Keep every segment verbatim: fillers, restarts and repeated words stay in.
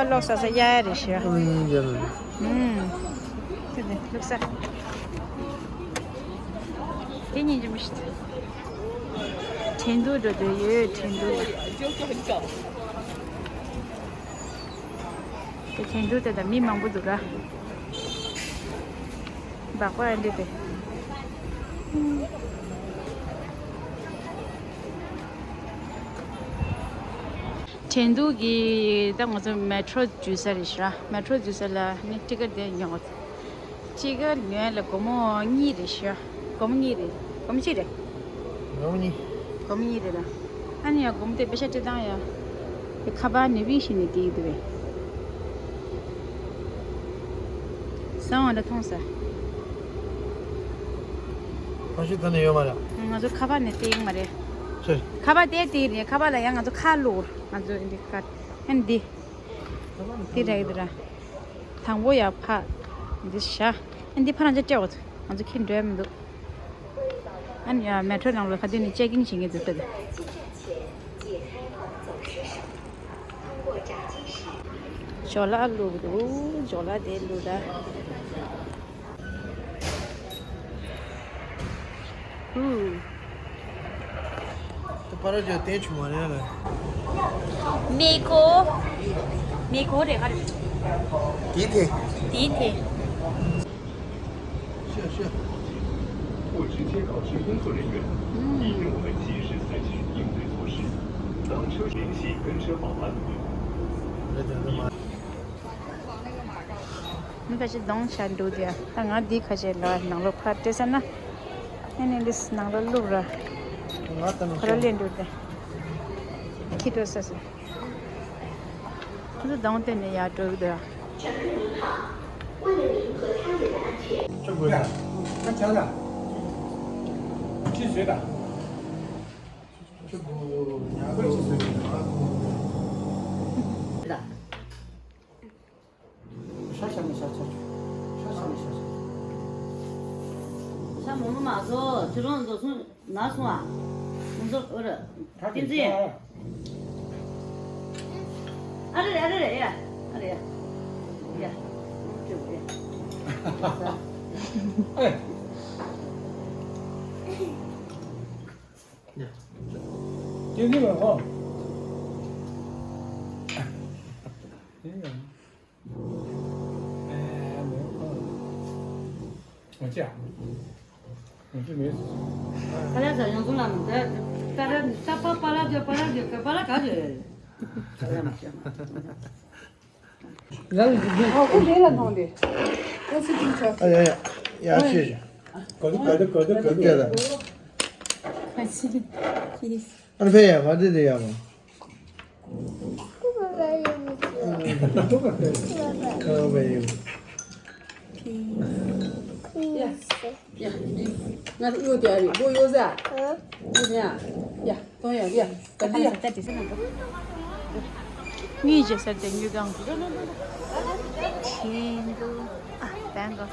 ལོག་ས་ས་ཡ་ཡ་རེད་ཤག་ཨུམ། ཡ་རེད། ཨུམ། དེ་ནས་ལུག་ས། དེ་ཉིན་གྱི་མི་ཤི། ཁྲིན་ཏུའུ་འགྲོ་འདོད་ཡོད། ཁྲིན་ཏུའུ། དེ་ཁྲིན་ཏུའུ་དེ་དང་མི་མང་པོ་འདུག་ར། སྦག་སྦག་ཨེ་འདྲ་དེ། ཁྲིན་ཏུའུ་གི་ད་ང་ཚོ་མེ་ཊྲོ་འཛུལ་ས་རེད་ཤག་མེ་ཊྲོ་འཛུལ་ས་ལ་ནི་ཊི་ཀེ་ཊི་དེ་ཉོ། ཊི་ཀེ་ཊི་ཉོས་ལ་སྒོར་མོ་གཉིས་རེད་ཤག་སྒོར་མོ་གཉིས་རེད། སྒོར་མོ་གཅིག་རེད། སྒོར་མོ་གཉིས། སྒོར་མོ་གཉིས་རེད་ད། ཨ་ནི་ཡ་སྒོར་མོ་དེ་པེ་ཤ་སྤྲད་སྟངས་ཡ། དེ་ཁ་པར་ནས་བིང་ཤིག་ནས་དེ་ཡི་དེ་རེད། བཟང་བ་འདྲ་མཐོང་ས། ཕ་ཤི་ད་ནས་ཡོད་མ་རེད། ང་ཚོ་ཁ་པར་ནས་སྟེར་ཡོང་མ་རེད། ཤེས། ཁ་པར་དེ་དེ་རེད། ཁ་པར་ལ་ཡང་ང་ཚོ་ཁ་བླུགས། ང་ཚོ་འདི་ཁ་ཨན་འདི། འདི་རེད་འདི་ར། དང་པོ་ཡ་ཕ། འདི་ཤ། ཨན་འདི་ཕ་རང་ཅག་སྤྲད་འོ། ང་ཚོ་ཁྱེར་འགྲོ་ཡ་མི་འདུག་ཨན་ཡ་མེ་ཊྲོ་ནང་ལ་ཁ་དུས་ནས་ཅེག་ཨིན་བྱེད་ངེས་འདུག་ད། ཇོ་ལ་བླུགས་འདུག་ཇོ་ལ་དེ་བླུགས་ད། ཧུ། ད་པ་ར་ཇོ་བསྟན་བྱུང་བ་རེད་ལ། མེ་ཀོ། མེ་ཀོ་རེད་ག་རེད། དེའི་ཐད། དེའི་ཐད། 下，下。或直接告知工作人员，以便我们及时采取应对措施。当车联系跟车保安。 མི་ཁ་ཤས་གདོང་ཆ་འགྲོ་དེ་ད་ང་འདི་ཁ་ཤས་ལ་ནང་ལོགས་ཕར་སྤྲད་ས་ན། ཨེ་ནས་འདི་ནང་ལོགས་བླུགས་ར། ང་ད་ནང་ཁ་ར་ལེན་འགྲོ་དེ། ཁྱི་འགྲོ་ས་སོ། ཁོ་ཚོ་གདོང་སྟོན་ནས་ཡར་འགྲོ་གི་འདུག་ཨ། 这不是，那讲讲，去谁打？这不，你还会去谁打？ ཤ་ཤ་མི་ཤ་ཆ་ཆུ། ཤ་ཤ་མི་ཤ་ཆ་ཆུ། ཤ་མོ་མོ་མ་བཟོ། ཁྱེད་རང་ཚོ་སོང་ན་སོང་ཨ། ཁོང་ཚོ་ཨོ་ར། བསྟན་འཛིན། ཨ་རེ་རེ་ཨ་རེ་རེ་ཡ། ཨ་རེ་ཡ། ཡ། ཁྱེད་ཡ། བསྟན་འཛིན་ལ་ཧོ། 我这样，我这没事。 ཁ་ལག་ཟ་ཡོང་ཚུལ་ལ་མི་འདྲ། ད་ར་ད་པ་པ་ལ་ཇོ་པ་ལ་ཇོ་ག་པ་ལ་ག་ཇོ། ཨ་ཁོ་ལས་ལ་གནང་དེ། ཨ་ཡ་ཡ་ཡ་ཤེས་ཤེས། ག་དུ་ག་དུ་ག་དུ་ག་དུ། ཨ་ཕེ་ཡ་མ་དེ་དེ་ཡ་མ། ཡ། ཡ། ང་ཡོད་དེ་ཨ་རི་སྒོ་ཡོད་ཟ། ཡོད་ཡ། ཡ། གཏོང་ཡ་ཡ། ག་དུས་ཡ། ངས་རྗེས་སར་དེ་ཉོས་གང་། ཆེན་པོ། ཨ། བན་གོ།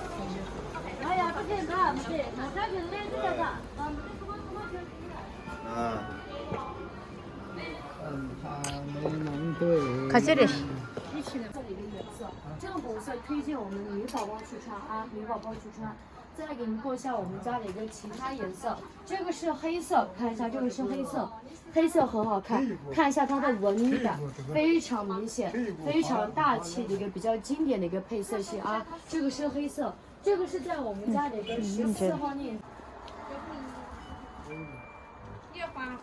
ག་ཚོད་རེད། 这个红色推荐我们女宝宝去穿啊，女宝宝去穿。再给你们过一下我们家的一个其他颜色，这个是黑色，看一下，这个是黑色，黑色很好看，看一下它的纹理感，非常明显，非常大气的一个比较经典的一个配色系啊。这个是黑色，这个是在我们家的一个十四号那。 ད་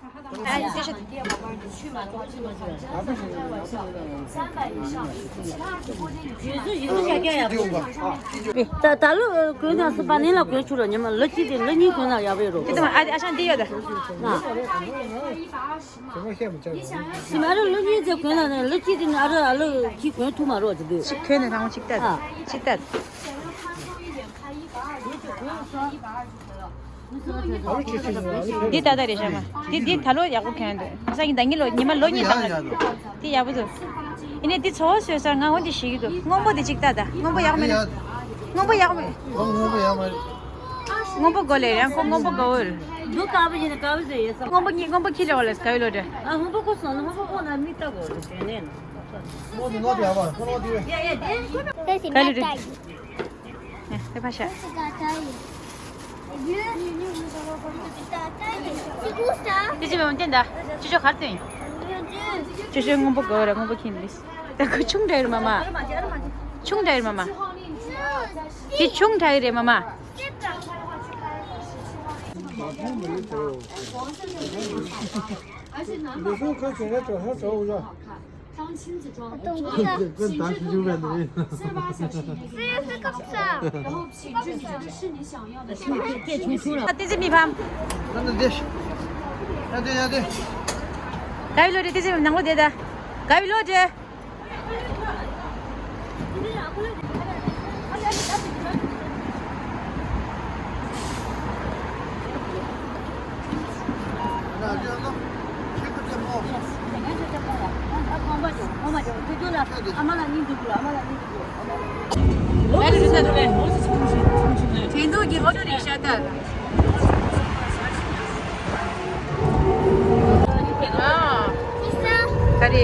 ད་ལོ་གོས་ནང་སུ་པ་ནེ་ལ་གོས་ཆུ་རོ་ཉི་མ་ལོ་གཅིག་དེ་ལོ་གཉིས་གོས་ན་ཡག་པོ་ཡོད་རོ། དེ་དང་ཨ་ཨ་ཞང་འདི་ཡོད་ད། ན། ཞི་མ་རོ་ལོ་གཉིས་དེ་གོས་ན་ནི་ལོ་གཅིག་དེ་ནི་ཨ་རོ་ཨ་ལོ་གཅིག་གོས་ཐུབ་མ་རོ་དེ་དུས། གཅིག་གོས་ནི་རང་གཅིག་ལྟ། གཅིག་ལྟ། འདི་ད་ལྟ་རེད་ཤག་མ། འདི་འདི་ད་ལོ་ཡག་པོ་གྱོན་འདུག་ས་ཡིན་ད་ཉི་ལོ་ཉི་མ་ལོ་གཉིས་ལྟ་ན་འདི་ཡག་པོ་འདུག་ཡིན་ནའི་འདི་ཚོ་བོ་བཟོས་ས་ང་འོན་ཏེ་ཞིག་གི་འདུག་སྔོན་པོ་འདི་གཅིག་ལྟ་ད། སྔོན་པོ་ཡག་མེད། སྔོན་པོ་ཡག་མེད། སྔོན་པོ་ཡག་མ་རེད། སྔོན་པོ་དགོས་ལེ་ཡང་ཁོ་སྔོན་པོ་དགོས་འོས། འདུག་དཀར་པོ་ཡིན་ན་དཀར་པོ་བཟོས་ཡོད་ས། སྔོན་པོ་གཉིས་སྔོན་པོ་ཁྱི་རེ་བ་ལས་དཀར་ཡོད་ལོ་རེད། ཨ་སྔོན་པོ་ཁོ་སོང་ན་སྔོན་པོ་ཁོ་ན་མིག་ལྟ་དགོས་རེད་དེ་ནས་ན། ག་ལེ་རེད། ཨེ་ཕ་ཤ། དེ་ཅི་མེད་མ་བསྟན་ད། ཅི་ཅོ་གར་སྟོན། ཅི་ཅོ་སྔོན་པོ་གོ་ར་སྔོན་པོ་ཁྱིན་ལིས། ད་ཁོ་ཆུང་འདྲ་ཡོད་མ་མ། ཆུང་འདྲ་ཡོད་མ་མ། དེ་ཆུང་འདྲ་ཡོད་རེད་མ་མ། ཏི་ཙི་མི་ཕམ། ག་བི་ལོ་ཏི་ཙི་མི་ནང་ལོ་དེ་ད། ག་བི་ལོ་ཏི། ཆེན་ཐོག་གི་ཧོ་ཊེལ་རིག་ཤ་ཐལ། ག་རེ།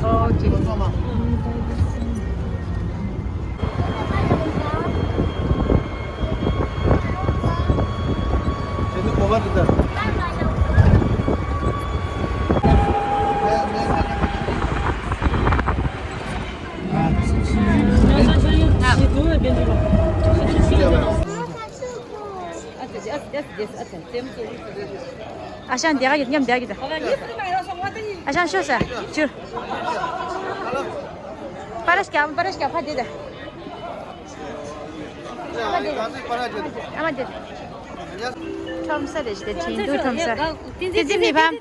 ཨོ་ཀེ། ཨ་ཞང་དེ་ག་ཡོད་མཉམ་དེ་ག་ཡོད། ཨ་ཞང་ཤོ་ས་ཅུ། པ་ར་སྐྱ་པ་ར་སྐྱ་ཕ་དེ་ད། ཨ་མ་དེ། ཁྲོམ་ས་རེད་ཤི་དེ་ཁྲིན་ཏུ་ཁྲོམ་ས། ཏི་ཙི་མི་ཕམ།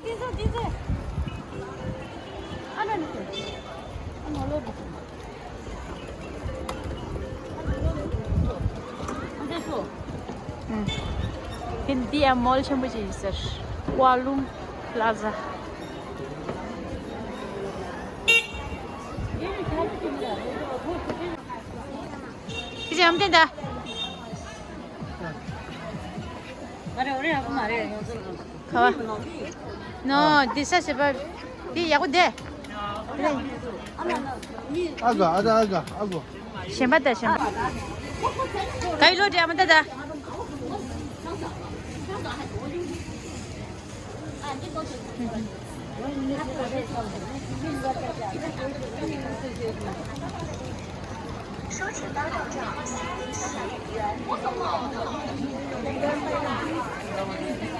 ཨུམ། དེ་འདི་ཡང་མོལ་ཆེན་པོ་ཅིག་ཡིན་ཟེར། ཀོ་ལུང་པ་ལ་ཛ། ཁྱེད་ཅག་ཡང་བསྟན་ད། ག་བ། ནོ། འདི་ས་ཞེས་པ། འདི་ཡག་པོ་འདི། ཨ་ག་ཨ་ད་ཨ་ག་ཨ་གོ། གཞན་པ་ད་གཞན་པ། ག་ཡི་ལོ་འདྲེ་ཨ་མ་ད་ད།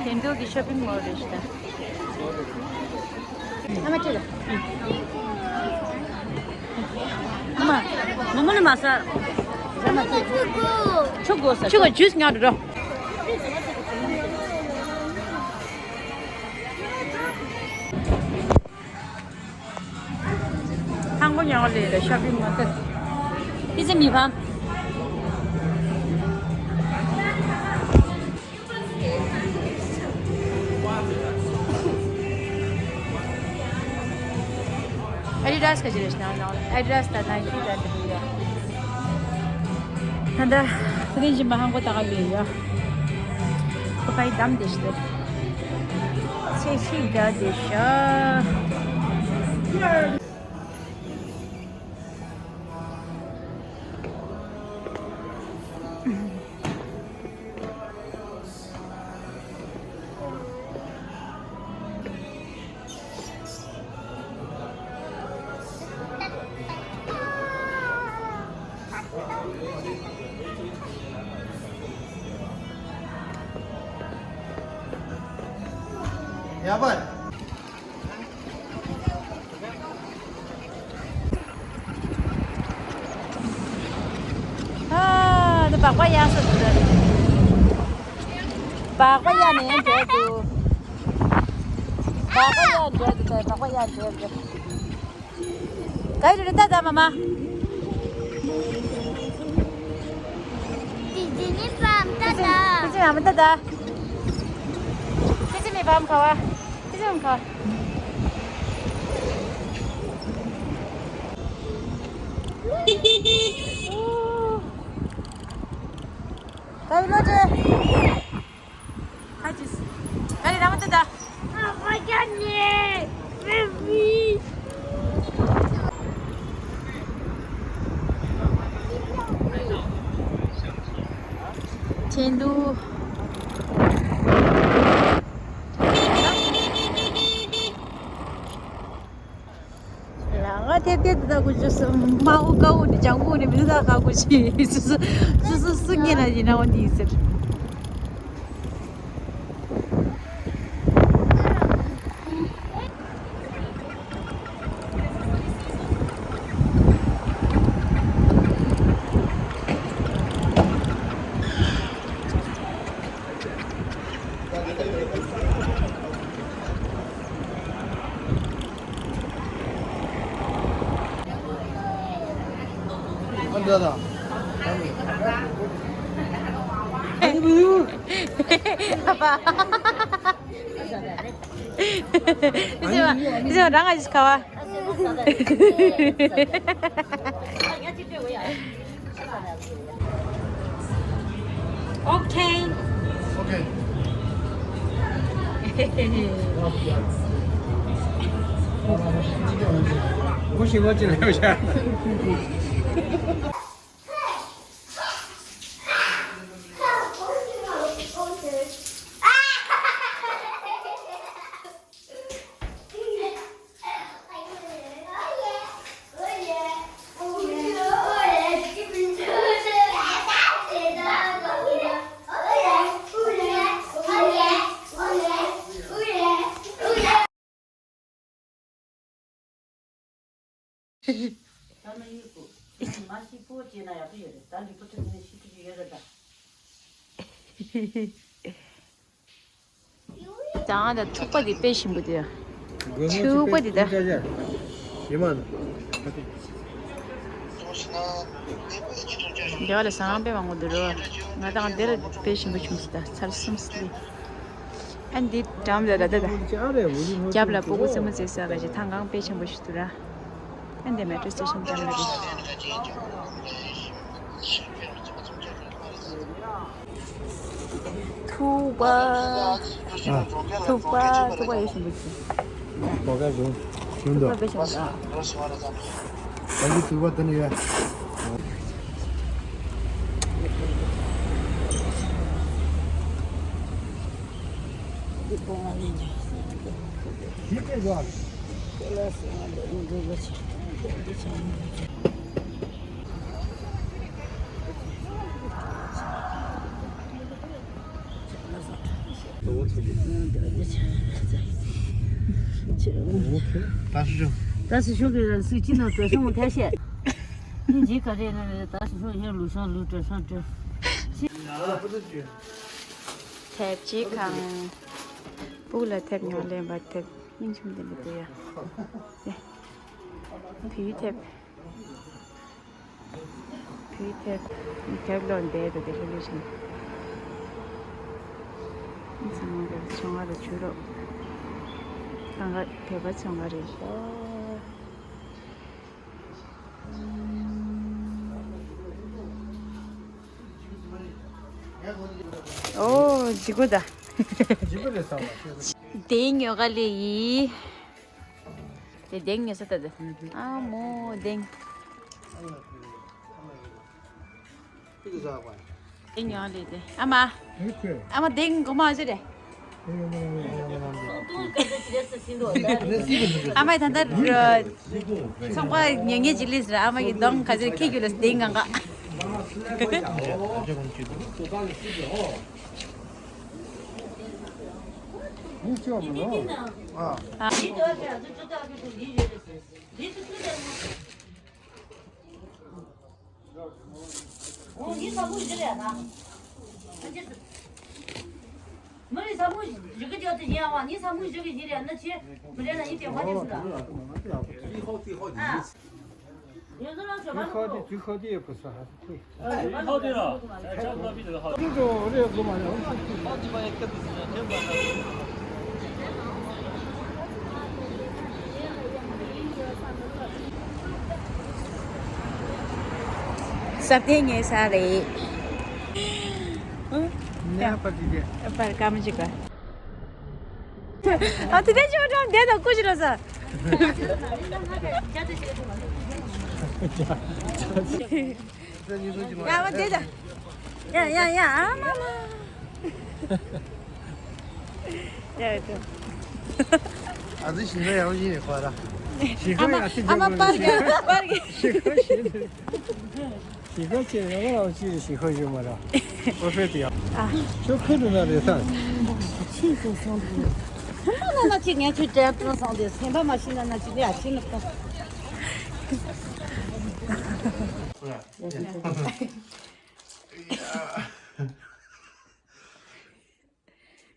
དེ་འདུག་གི་ཤོ་པིང་མོལ་རེད་ཤག་ད། ཨ་མ་ཁྱེད་ལ། ཨ་མ། མོ་མོ་ནི་མ་ཟ། ཆུ་དགོས་ས། ཆུ་དགོས་ཇུས་ཉར་འགྲོ། ཧང་གོ་ཉང་ལེ་ལ་ཤོ་པིང་མོལ་ཏེ། ཏི་ཙི་མི་ཕམ། ཨ་ཌི་ཌཱས་ག་ཅི་རེད་ཤག་ནང་ནང་ཨ་ཌི་ཌཱས་དང་ནའི་ཀི་དང་དེ་འདྲ་ཡོད། ད་ལྟ་ཕུ་ཐེན་ཆེན་པོ་ཧང་གོ་ད་ག་ལུས་ཡོད། ཁོ་ཕ་ཡི་འདམ་དེ་ཤི་ཏེ། ཚེ་ཤི་དགའ་དེ་ཤ། ཡ་བ། ཨ། འདི་སྦག་སྦག་གཡར་ས་འདུག་ད། སྦག་སྦག་གཡར་ནས་འགྲོ་འདུག་སྦག་སྦག་གཡར་འགྲོ་འདུག་ད། སྦག་སྦག་གཡར་འགྲོ་འདུག་ག་རེ་རེད་ད་ད་མ་མ། ཏི་ཙི་མི་ཕམ་ད་ད། ཏི་ཙི་མི་ཕམ་ད་ད། ཏི་ཙི་མི་ཕམ་ག་བ། ཏི་ཙི་མི་ཕམ་ག་བ། ད་བི་ལོ་ཏྲེ། ཁ་ཅིག་ཆེན་དུ། ལ་ང་ཐེབས་ཐེབས་དེ་དག་གུ་ཅུ་སུ་མ་འུ་ཀ་འུ་ནི་ལྗང་གུ་ནི་མི་དག་ག་གུ་ཅི་སུ་སུ་སུ་སུ་ངེ་ན་ཡིན་ན་འོ་འདི་ཟེར། Okay. Okay. ད་ང་ད་ཐུག་པ་དེ་དཔེ་ཞིམ་པོ་དེ། ཐུག་པ་དེ་ད། ཡེ་མ་ན། རྒྱ་ལ་ཟངས་དཔེ་མང་པོ་འདུག་རོ། ང་ད་ང་འདིར་དཔེ་ཞིམ་པོ་བྱུང་སོང་ད་ཚར་གསུམ་སྲིད། ཨ་འདི་འགྲམ་ལ་ད་ད་ད། རྒྱབ་ལ་སྤུ་གུ་རྩེད་མོ་རྩེ་ས་ག་ཞིག་ཐང་གང་དཔེ་ཆེན་པོ་ཞིག་འདུག་ར། ཨ་འདི་མེ་ཊྲོ་སི་ཊེ་ཤན་འགྲམ་ལ་རེད། ཐུག་པ། ཨ། ཐུག་པ་ཐུག་པ་ཡོད་བཞིན་པོ་ཞིག་ཐུག་པ་དཔེ་ཆེན་པོ་འདུག་ད་འདི་ཐུག་པ་དེ་ནི་ཡ། ད་སུ་ཞུ། ད་སུ་ཞུ་གི་རང་སུ་ཅི་ན་བྲོ་ཤོང་ཐལ་ཤེ། ཉིན་གཅིག་ག་རེ་ན་རེ་ད་སུ་ཞུ་ཡང་ལུས་ཤོང་ལུས་བྲོ་ཤོང་བྲོ། ཐེབས་ཅི་ཁང་། སྤུག་ལ་ཐེབས་ཉོ་ལེན་པ་ཐེབས་སྙིང་ཆུང་ལྡན་པ་དེ་ཡ། བུའི་ཐེབས། བུའི་ཐེབས། ཐེབས་ལོ་འདས་དུ་དེ་ལྷོད་ལྷོད་ཕྱིན། ཚང་མ་དེ་ཚོང་ཁང་དུ་བྱུག་རོགས། ད་ག་བོད་པ་ཚོང་ཁང་རེད་ཤག་ཨོ་ཇི་གོ་ད། ཇི་གོ་རེད་ས་བ། དེ་ཉོ་ག་ལེ་ཡིས། དེ་གདེང་ཉོ་ས་ད་དེ། ཨ་མོ་གདེང་། གདེང་ཉོ་ལེ་དེ། ཨ་མ། ཨ་མ་གདེང་གོ་མ་ཟེར་རེད། ཨ་མ་ད་ལྟ་ཚོང་པ་ཉོ་ཉོ་ཅི་ལེ་ཟེར་ཨ་མ་གི་གདོང་ག་ཚོད་ཁྱེད་རྒྱུ་ལ་གདེང་གང་ག་ས་ཐེ་ངེ་ས་རེད། ཨ། ཉ་པར་ཅི་རེད། པར་ཀ་མ་ཅི་ག་ཨ་དེ་དེ་ཅི་མ་འགྲོ་བསྡད་དང་སྐུ་ཞིག་རོ་ས། ཡ་བ་བསྡད་དང་། ཡ་ཡ་ཡ་ཨ་མ་མ། ཡ་ཡ། ཨ་ཙི་ཞིང་ཁ་ཡག་པོ་ཡིན་ནས་ཁོ་ར། ཞིང་ཁ་ཡག་ཅིག་ཨ་མ་པར་གི་པར་གི། ཞིང་ཁ་ཞིག་ཞིང་ཁ་ཆེ་ཡོད་ར་ཅི་ཞིང་ཁ་ཡོད་མ་ར། ཨོ་ཧྥེ་ཏི་ཡ། ཨ། ཁྱོད་ཁུ་ནུ་ན་རེད་ས། ཆེ་སོང་སོང་དུ། ཁོ་ན་ན་ཅི་ངས་ཁྱོད་དྲན་སོང་སོང་དེ་སེམས་པ་མ་ཤི་ན་ན་ཅི་ལས་ཨ་ཆེ་ནུ་ཁོ།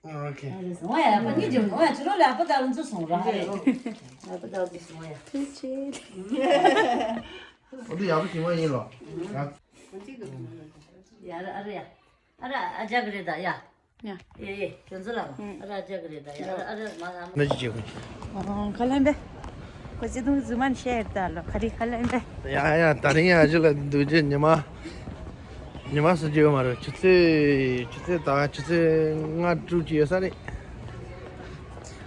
ཨོ་ཁེ། ཨ་རེད། སོང་ཡ། ཨ་ཕ་གཉིས་འཇོག་སོང་ཡ། ཕྱི་རོལ་ལ་ཨ་ཕ་དག་ལ་འཛུལ་སོང་ར། ཨ་རེད། ཨ་ཕ་དག་འཛུལ་སོང་ཡ། ཐུགས་རྗེ་ཆེ། འོ་དེ་ཡག་པོ་ཞིག་མ་ཡིན་ལོ། ཡ། ཡ་ར་ཨ་ར་ཡ། ཨ་ར་ཨ་ཅག་གི་རེད་ད་ཡ། ཡ། ཡེ་ཡེ་ཁྱོད་ཚོ་ལ་ཨ་ར་ཨ་ཅག་གི་རེད་ད་ཡ། ཨ་ར་ཨ་ར་མ་ལ་མ། ནི་ཅི་བྱེད་དགོས། ཁ་ལན་པས། ཁོ་ཅི་ཐུང་རྫུན་མ་ཤེས་ད་ལོ། ཁ་རི་ཁ་ལན་པས། ཡ་ཡ། ད་རིང་ཡ་ཅི་ལ་འདུག་ཅེ་ཉི་མ། ཉི་མ་སུ་ཅི་ཡོད་མ་རེད། ཆུ་ཚོད་ཆུ་ཚོད་ད་ཆུ་ཚོད་ལྔ་དྲུག་ཅིག་ཡོད་ས་རེད།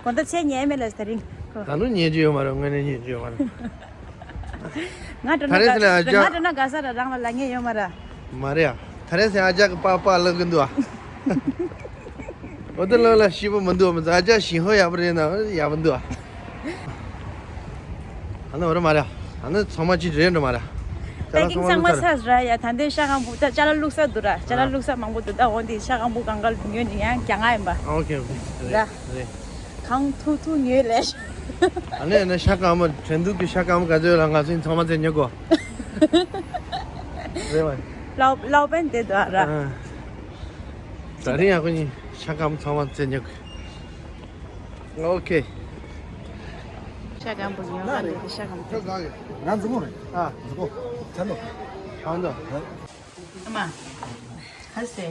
གོ་ད་ཚེ་ཉལ་མེད་ལ་ད་རིང་ཁོ། ད་ནུ་ཉལ་རྒྱུ་ཡོད་མ་རེད། དངོས་གནས་ཉལ་རྒྱུ་ཡོད་མ་རེད། ང་འགྲོ་ན་ད་རེས་ཟེར་ན་ཨ་ཅག་ང་འགྲོ་ན་དགའ་ས་ར་རང་ལ་ལ་ངེས་ཡོད་མ་ར། མ་རེད་ཨ། ད་རེས་ཟེར་ཨ་ཅག་གི་པགས་པགས་ལབ་གི་འདུག་ཨ། འོ་དེ་ལོ་ལ་ཤི་པོ་མི་འདུག་མི་ཚོ། ཨ་ཅག་ཞིང་ཧོ་ཡག་པོ་རེད་ན་ཡག་པོ་འདུག་ཨ། ཨ་ནི་འོ་ར་མ་རེད་ཨ། ཨ་ནི་ཚང་མ་ཅི་རེད་འགྲོ་མ་རེད་ཨ། ད་ཀིང་ཚང་མ་ཚར་ར་ཡ། ད་འདི་ཤ་སྐམ་པོ་ད་ཅ་ལག་བླུགས་ས་འདུག་ར། ཅ་ལག་བླུགས་ས་མང་པོ་འདུག་ད་འོ་འདི་ཤ་སྐམ་པོ་གང་ག་ཉོས་ནས་ཡང་གྱང་ང་ཡིན་པ། ཨོ་ཁེ་ཨོ་ཁེ། རེད་རེད། གང་ཐུག་ཐུག་ཉོས་ལས། ཨ་ནི་ཨ་ནི་ཤ་སྐམ་པོ་དྲན་འདུག་གི། ཤ་སྐམ་པོ་ག་ཚོད་ལ་ང་ཚོ་ཚང་མ་ཚེ་ཉོ་གོ། རེད་བ། ལའོ་ལའོ་པན་དེ་འདུག་ར། ཨ། ད་རིང་ཡག་པོ་ཉིན་ཤ་སྐམ་ཚང་མ་ཚེ་ཉོ་གི། ཨོ་ཁེ། ཤ་སྐམ་པོ་ཉོ་ག་འདུག་གི། ཤ་སྐམ་པོ། ང་འཛུགས་མོ་རེད། ཨ། འཛུགས་གོ། ཐན་དོ། ཐན་དོ། ཨ་མ། ཧ་སེ།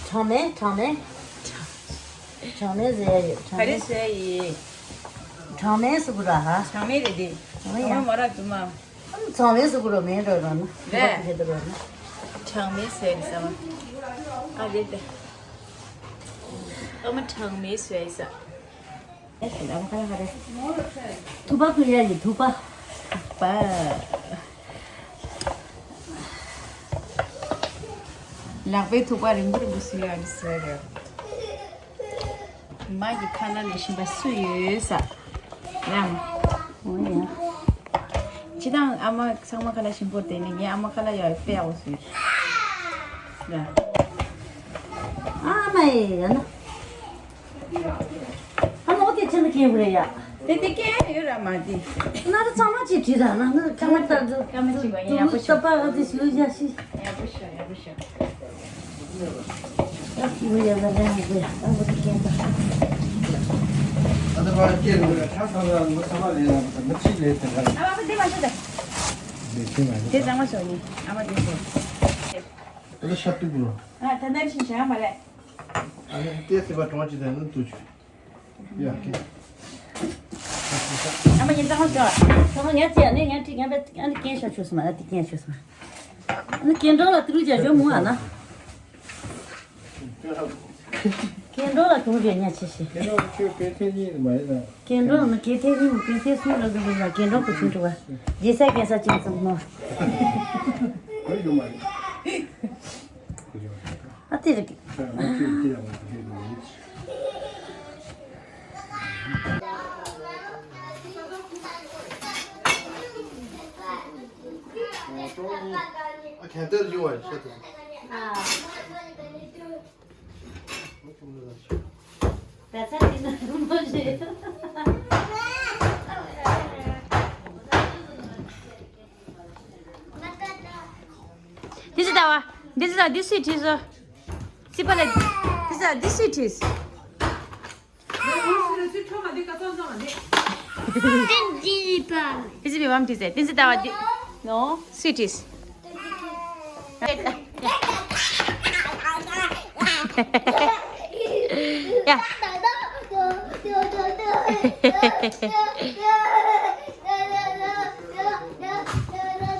གྲང་མེ་གྲང་མེ། གྲང་མེ་ཟེར་ཡོད། གྲང་ག་རེ་མེ་ཟེར་ཡིན། གྲང་མེ་ཟེར་དགོས་ར་ཧ། གྲང་མེ་རེད་དེ། གྲང་མེ་ཡ། གྲང་མེ་མ་ར་དུ་མ། གྲང་མེ་ཟེར་དགོས་ར་མེ་འགྲོ་ར་ན། རེད། ཁེ་དེ་ར་ན། གྲང་མེ་ཟེར་ཡིན་ས་མ། ཨ་རེད་དེ། ཨ་མ་གྲང་མེ་ཟེར་ཡིན་ས། ཨ་མ་ཁ་ལ་ཁ་རེ། ཐུག་པ་ཕུལ་ཡ་ཡིན། ཐུག་པ། པ། ལག་པའི་ཐུག་པ་རིང་པོ་རིང་པོ་སུ་ཡོད་ཟེར་རེད། མ་གི་ཁ་ལ་ལས་ཤིང་པ་སུ་ཡོད་ས། རང་། འོ་ཡ། ཅི་དང་ཨ་མ་ཚང་མ་ཁ་ལ་ཞིམ་པོ་དེ་ནི་ངའི་ཨ་མ་ཁ་ལ་ཡོད་པའི་ཨོ་སུ་ཡོད། ར། ཨ་མ་ཡེ་ཡ་ན། ཨ་མ་འོ་དེ་ཆེན་པོ་ཁེངས་པོ་རེད་ཡ། དེ་དེ་ཀེ་ཡོད་ར་མ་དེ། ན་ར་ཚང་མ་ཅིག་བྲིས་ར་ན་ན་ཚང་མ་ལྟར་དུ་ཀ་མ་ཅིག་བ་ཡ་ཡག་པོ་ཤོག་ལྟ་བ་དེ་ཞུ་ཡ་ཤི། ཡག་པོ་ཤོག་ཡག་པོ་ཤོག་ཡོད་ཡ་ལ་ལ་ཡ་ལ་ཡ་ཨ་འོ་དེ་ཀེ་ད། ཨ་ད་བ་ཀེ་ར་ཆ་ཚང་ར་མི་ཚང་མ་ལས་ན་མི་ཅིག་ལས་དེ་ར། ཨ་བ་དེ་མ་ཤོད་དེ། དེ་ཚང་མ་ཤོག་ནི་ཨ་མ་དེ་ཤོག་ཨ་ད་ཤ་ཏུ་གུ་ར། ཨ་ད་ནར་ཤི་ཤ་མ་རེད། ཨ་ནི་ཏེ་སི་བ་གྲོང་ཅི་དེ་ནི་ཏུ་ཆུ། ཡ་ཀེ། ཨ་མ་ཡིན་ཙང་ཅོ། ཙང་ངས་ཅི་ཨ་ནི་ངས་ཅི་ངས་བེ་ཨ་ནི་ཀེན་ཤ་ཆུ་སི་མ་ཨ་ཏི་ཀེན་ཆུ་སི་མ། ཨ་ནི་ཀེན་ཀྲོ་ལ་ཏི་རུ་ཇ་ཇོ་མུ་ཨ་ན། ཀེན་ཀྲོ་ལ་ཏི་རུ་ཇ་ཉ་ཆི་ཤི། ཀེན་ཀྲོ་ཁྱོད་ཀེ་ཐེ་ཉིད་མ་ཡིན་ན། ཀེན་ཀྲོ་ནི་ཀེ་ཐེ་ཉིད་ཀེ་ཐེ་སུ་ལ་གི་ལ་ཀེན་ཀྲོ་ཁུ་ཆུན་ཀྲོ་བ། ཇེ་ས་ཀེན་ས་ཅིང་ཙམ་ནོ། ཨ་ཏི་རུ་ཀེ། This is our, this is our, this seat is, uh, see, but like, this is our, this seat is. This is what this is. This is our, thi-, no, seat is. Yeah.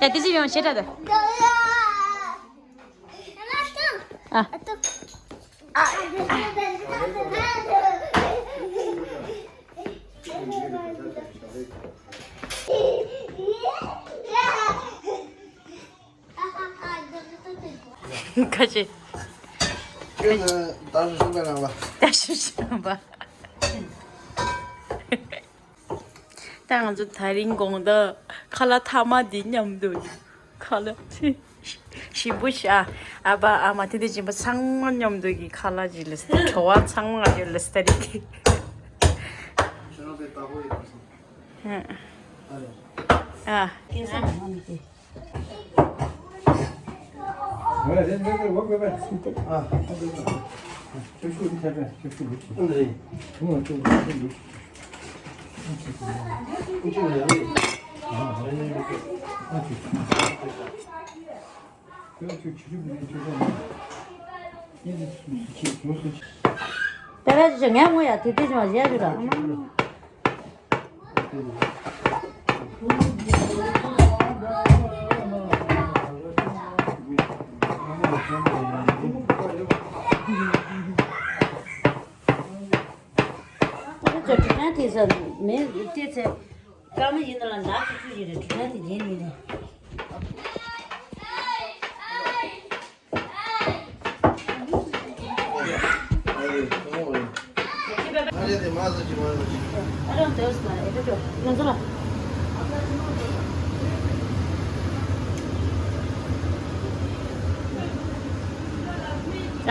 ཡ་དེ་ཅི་ཡོང་ཤེས་ད། ཨ། ཨ། ཁ་ཆེ། ཁྱོད་ནི་ད་ཞུ་ཞུ་པ་རང་ལ། ད་ཞུ་ཞུ་པ། ད་ང་ཚོ་དེ་རིང་དགོང་དག་ཁ་ལག་ཐ་མ་འདི་མཉམ་དུ། ཁ་ལག་ཞིམ་པོ་ཤ། ཨ་ཕ་ཨ་མ་དེ་དེ་སྦྱིན་པ་ཚང་མ་མཉམ་དུ་གི་ཁ་ལག་ཅིག་ལས་བྲོ་བ་ཚང་མ་ཡོད་ལས་ད་རིང་གི། ཨ། ད་ལྟ་ཅི་ངས་ངོ་ཡ་དེ་དེ་ཅི་མ་བྱས་ཡ་རེད་ལ། ཁྱོད་ཚོ་དྲི་བ་དེ་ཚོ་མེད་དེ་ཚེ་སྐར་མ་ཡིན་ན་ལ་འདག་ཆུ་ཆུ་ཡིན་རེད། དྲི་བ་དེ་རྒྱན་ཡིན་རེད།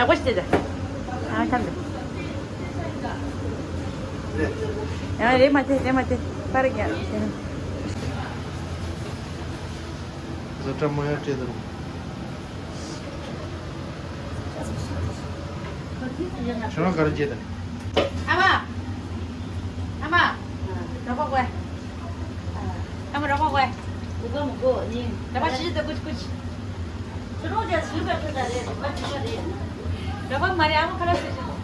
ཡག་པོ་ཞིག་བྱེད་དེ། ཨ་ཐམ་དེ། ཡང་རེད་མ་དེ་རེད་མ་དེ་པར་རྒྱག་དེ་ནི། བཟོ་གྲྭ་མོ་ཡང་སྤྲད་དང་། ཁྱོད་རང་ག་རེ་བྱེད་དང་། ཨ་མ། ཨ་མ། རོགས་པ་དགོས། ཨ་མ་རོགས་པ་དགོས། རོགས་པ་མི་དགོས་ནི། རོགས་པ་ཤི་ཤི་དང་ཀུ་ཅི་ཀུ་ཅི། ཁྱོད་རང་ཅག་ཟུར་པ་ཁྱོད་ད་རེད། རོགས་པ་ཁྱོད་ད་རེད། རོགས་པ་མ་རེད། ཨ་མ་ཁ་ལག་ཟ་ཤི།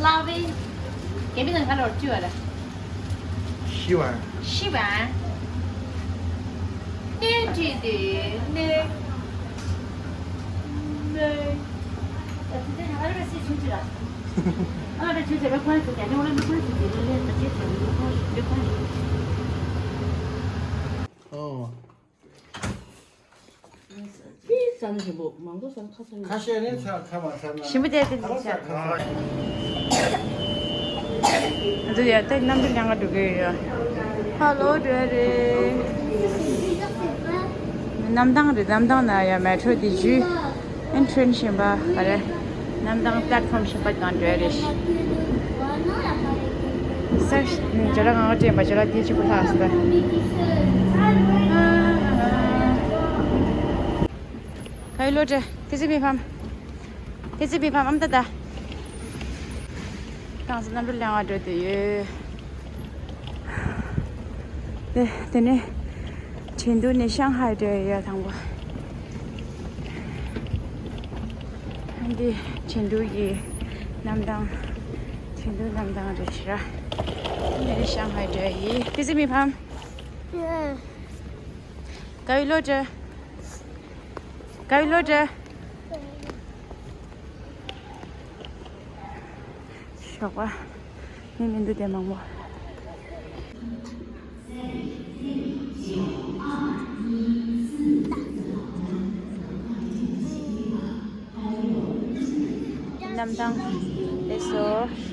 ལ་བའི་རྒྱ་མི་དང་ཁ་ལོར་བཅུ་བ་ལ། ཤི་བ། ཤི་བ། ནས་བྲིས་ཏེ་ནས། ནས། ད་དེ་ཚོ་ང་རང་ལ་སྲིད་ཚུལ་གྱི་ལ། ང་ལ་ཆུ་ཚོད་པ་ཁོང་ཚོ་རྒྱ་ནས་འོ་ན་མི་ཁོང་ཚོ་དེ་ལ་ལས་ད་ཆེ་ཚོད་མི་ཁོང་ཞིག་ཅི་ཁོང་ཞིག་ཨོ། ཁ་ཤས་ནི་ཚ་ཁ་མ་ཚ་ན། ཞིམ་པོ་དེ་དེ་འདི་ཆ། འདི་ཡ་ད་གནམ་གྲུ་ལྷན་ཁ་འགྲོ་གི་ཡོད། ཧ་ལོ་འགྲོ་རེད། གནམ་ཐང་རེད། གནམ་ཐང་ན་ཡ་མེ་ཊྲོ་དེ་བརྒྱུད། ཨན་ཁྲོན་གཞན་པ་ག་རེ། གནམ་ཐང་པླེ་ཊི་ཕོམ་གཞན་པ་གང་འགྲོ་ཡ་རེད། ས་ཇ་ལ་ང་དྲན་པ་ཇ་ལ་དེ་གཅིག་པུ་ལྷག་སོང་། ག་ཡི་ལོ་དྲ་ཏི་ཙི་མི་ཕམ། ཏི་ཙི་མི་ཕམ་ཨམ་ཏ་ཏ། ཏང་སི་གནམ་གྲུ་ལེན་བ་འགྲོ་དུ་ཡོད། དེ་དེ་ནས་ཁྲིན་ཏུའུ་ནས་ཤང་ཧའེ་འགྲོ་ཡ་དང་པོ། འདི་ཁྲིན་ཏུའུ་ཡི་གནམ་ཐང་། ཁྲིན་ཏུའུ་གནམ་ཐང་རེད་ཤག་འདི་ནས་ཤང་ཧའེ་འགྲོ་ཡི། ཏི་ཙི་མི་ཕམ། ག་ཡི་ལོ་དྲ། ག་ཡི་ལོ་དྲ། ཞོགས་པ། མི་མི་འདུག་དེ་མང་པོ། གནམ་ཐང་། ལེགས་སོ།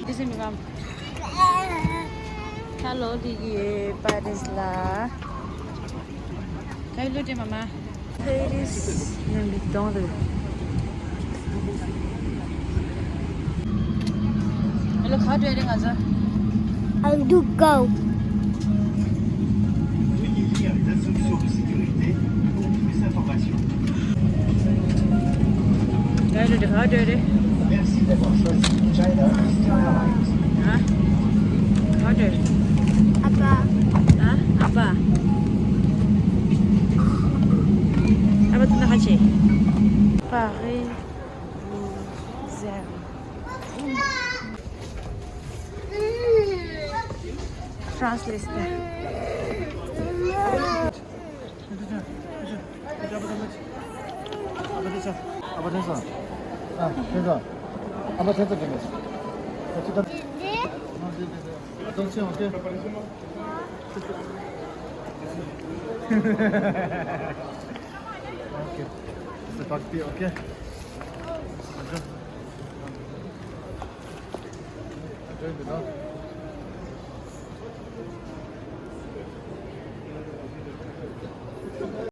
དེ་ཚོ་མི་ཁམས། ཧ་ལོ། དེ་གི་པ་རེས་ལ། ག་ཡི་ལོ་དྲ་མ་མ། ཧེ་རིས། ནམ་གི་གདོང་དུ། ལ་ག་འགྲོ་རེད་ང་ཚོ། I do go. Veuillez lire les instructions de sécurité pour plus d'informations. ག་འགྲོ་རེད། ག་འགྲོ་རེད། Merci d'avoir choisi China Eastern Airlines. ཨ། ག་འགྲོ་རེད། ཨ་ཕ། ཨ། ཨ་ཕ། ཨ་ཕ་ཚོ་ན་ཧ་ཆེ། Paris, Bruxelles. France liste. Attention, ok. Ok. C'est parti, ok. Enjoy the dog.